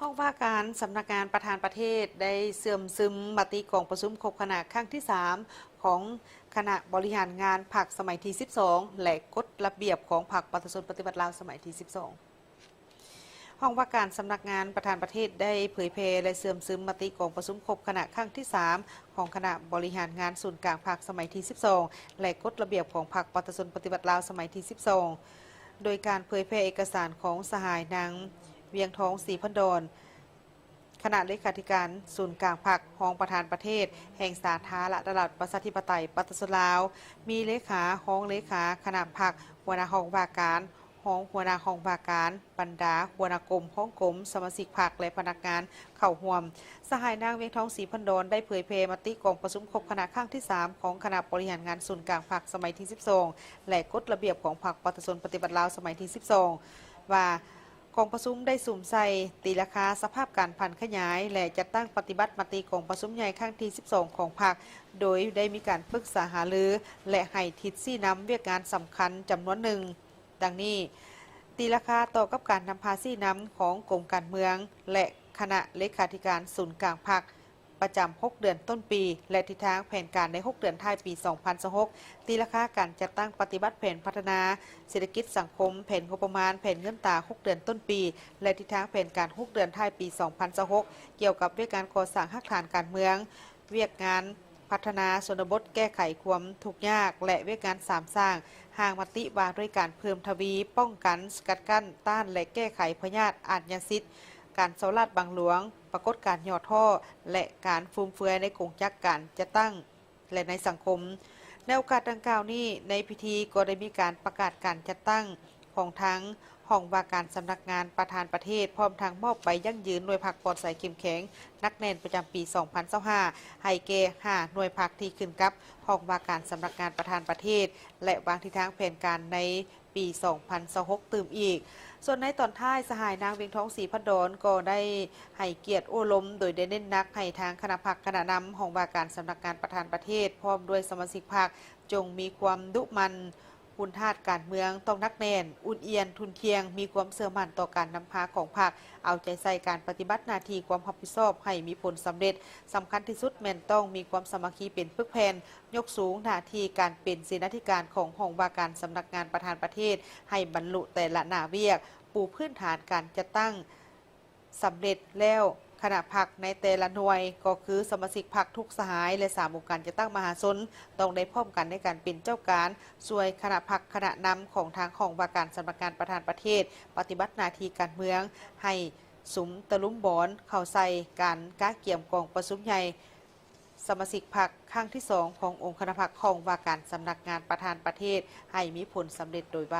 ຫ້ອງວ່າການສຳນັກງານປະທານປະເທດໄດ້ເຊື່ອມຊຶມມະຕິກອງປະຊຸມຄົບຄະນະຄັ້ງທີສາມ ຂອງຄະນະບໍລິຫານງານພັກສະໄໝທີສິບສອງ ແລະ ກົດລະບຽບຂອງພັກປະຊາຊົນປະຕິວັດລາວສະໄໝທີສິບສອງ. ຫ້ອງວ່າການສຳນັກງານປະທານປະເທດໄດ້ເຜີຍແຜ່ ແລະ ເຊື່ອມຊຶມມະຕິກອງປະຊຸມຄົບຄະນະຄັ້ງທີສາມ ຂອງຄະນະບໍລິຫານງານສູນກາງພັກສະໄໝທີສິບສອງ ແລະ ກົດລະບຽບຂອງພັກປະຊາຊົນປະຕິວັດລາວສະໄໝທີສິບສອງ ໂດຍການເຜີຍແຜ່ເອກະສານຂອງສະຫາຍນາງ ວຽງທອງ ສີພັນດອນ ຄະນະເລຂາທິການສູນກາງພັກ, ຮອງປະທານປະເທດແຫ່ງສາທາລະນະລັດປະຊາທິປະໄຕປະຊາຊົນລາວ, ມີເລຂາ, ຮອງເລຂາຄະນະພັກ, ຫົວໜ້າຫ້ອງວ່າການ, ຮອງຫົວໜ້າຫ້ອງວ່າການ, ບັນດາຫົວໜ້າກົມ, ຮອງກົມ, ສະມາຊິກພັກ ແລະ ພະນັກງານເຂົ້າຮ່ວມ. ສະຫາຍນາງ ວຽງທອງ ສີພັນດອນ ໄດ້ເຜີຍແຜ່ມະຕິກອງປະຊຸມຄົບຄະນະຄັ້ງທີສາມ ຂອງຄະນະບໍລິຫານງານສູນກາງພັກສະໄໝທີສິບສອງ ແລະ ກົດລະບຽບຂອງພັກປະຊາຊົນປະຕິວັດລາວສະໄໝທີສິບສອງ ວ່າ ກອງປະຊຸມໄດ້ສຸມໃສ່ຕີລາຄາສະພາບການຜັນຂະຫຍາຍ ແລະ ຈັດຕັ້ງປະຕິບັດມະຕິກອງປະຊຸມໃຫຍ່ຄັ້ງທີສິບສອງ ຂອງພັກ, ໂດຍໄດ້ມີການປຶກສາຫາລື ແລະ ໃຫ້ທິດຊີ້ນຳວຽກງານສຳຄັນຈຳນວນໜຶ່ງ, ດັ່ງນີ້: ຕີລາຄາຕໍ່ກັບການນຳພາຊີ້ນຳຂອງກົມການເມືອງ ແລະ ຄະນະເລຂາທິການສູນກາງພັກ ປະຈຳຫົກເດືອນຕົ້ນປີ ແລະ ທິດທາງແຜນການໃນຫົກເດືອນທ້າຍປີສອງພັນຊາວຫົກ, ຕີລາຄາການຈັດຕັ້ງປະຕິບັດແຜນພັດທະນາເສດຖະກິດສັງຄົມ, ແຜນງົບປະມານ, ແຜນເງິນຕາຫົກເດືອນຕົ້ນປີ ແລະ ທິດທາງແຜນການຫົກເດືອນທ້າຍປີສອງພັນຊາວຫົກ ກ່ຽວກັບວຽກງານກໍ່ສ້າງຮາກຖານການເມືອງ, ວຽກງານພັດທະນາຊົນນະບົດ, ແກ້ໄຂຄວາມທຸກຍາກ ແລະ ວຽກງານສາມສ້າງ, ຮ່າງມະຕິວ່າດ້ວຍການເພີ່ມທະວີປ້ອງກັນ, ສະກັດກັ້ນ, ຕ້ານ ແລະ ແກ້ໄຂພະຍາດອາດຍາສິດ, ການສໍ້ລາດບັງຫຼວງ, ປາກົດການຫຍໍ້ທໍ້ ແລະ ການຟຸມເຟືອຍໃນກົງຈັກການຈັດຕັ້ງ ແລະ ໃນສັງຄົມ. ໃນໂອກາດດັ່ງກ່າວນີ້, ໃນພິທີກໍໄດ້ມີການປະກາດການຈັດຕັ້ງຂອງທາງຫ້ອງວ່າການສຳນັກງານປະທານປະເທດ, ພ້ອມທັງມອບໃບຢັ້ງຢືນໜ່ວຍພັກປອດໃສເຂັ້ມແຂງໜັກແໜ້ນປະຈຳປີສອງພັນຊາວຫ້າ ໃຫ້ແກ່ຫ້າໜ່ວຍພັກທີ່ຂຶ້ນກັບຫ້ອງວ່າການສຳນັກງານປະທານປະເທດ ແລະ ວາງທິດທາງແຜນການໃນ ປີສອງພັນຊາວຫົກຕື່ມອີກ. ສ່ວນໃນຕອນທ້າຍ, ສະຫາຍນາງ ວຽງທອງ ສີພັນດອນ ກໍໄດ້ໃຫ້ກຽດໂອ້ລົມ ໂດຍໄດ້ເນັ້ນໜັກໃຫ້ທາງຄະນະພັກຄະນະນຳ ຫ້ອງວ່າການສຳນັກງານປະທານປະເທດ ພ້ອມດ້ວຍສະມາຊິກພັກ ຈົ່ງມີຄວາມດຸໝັ່ນ, ຮຸນທາດການເມືອງຕ້ອງໜັກແໜ້ນ, ອຸ່ນອຽນ, ທຸ່ນທ່ຽງ, ມີຄວາມເຊື່ອໝັ້ນຕໍ່ການນຳພາຂອງພັກ, ເອົາໃຈໃສ່ການປະຕິບັດໜ້າທີ່ຄວາມຮັບຜິດຊອບໃຫ້ມີຜົນສຳເລັດ. ສຳຄັນທີ່ສຸດແມ່ນຕ້ອງມີຄວາມສາມັກຄີເປັນປຶກແຜ່ນ, ຍົກສູງໜ້າທີ່ການເປັນເສນາທິການຂອງຫ້ອງວ່າການສຳນັກງານປະທານປະເທດໃຫ້ບັນລຸແຕ່ລະໜ້າວຽກ, ປູພື້ນຖານການຈັດຕັ້ງສຳເລັດແລ້ວ, ຄະນະພັກໃນແຕ່ລະໜ່ວຍ ກໍຄືສະມາຊິກພັກທຸກສະຫາຍ ແລະ ສາມອົງການຈັດຕັ້ງມະຫາຊົນ ຕ້ອງໄດ້ພ້ອມກັນໃນການເປັນເຈົ້າການຊ່ວຍຄະນະພັກຄະນະນຳຂອງທາງຫ້ອງວ່າການສຳນັກງານປະທານປະເທດ ປະຕິບັດໜ້າທີ່ການເມືອງໃຫ້ສຸມຕະລຸມບອນເຂົ້າໃສ່ການກະກຽມກອງປະຊຸມໃຫຍ່ ສະມາຊິກພັກຄັ້ງທີສອງ ຂອງອົງຄະນະພັກຫ້ອງວ່າການສຳນັກງານປະທານປະເທດ ໃຫ້ມີຜົນສຳເລັດໂດຍໄວ.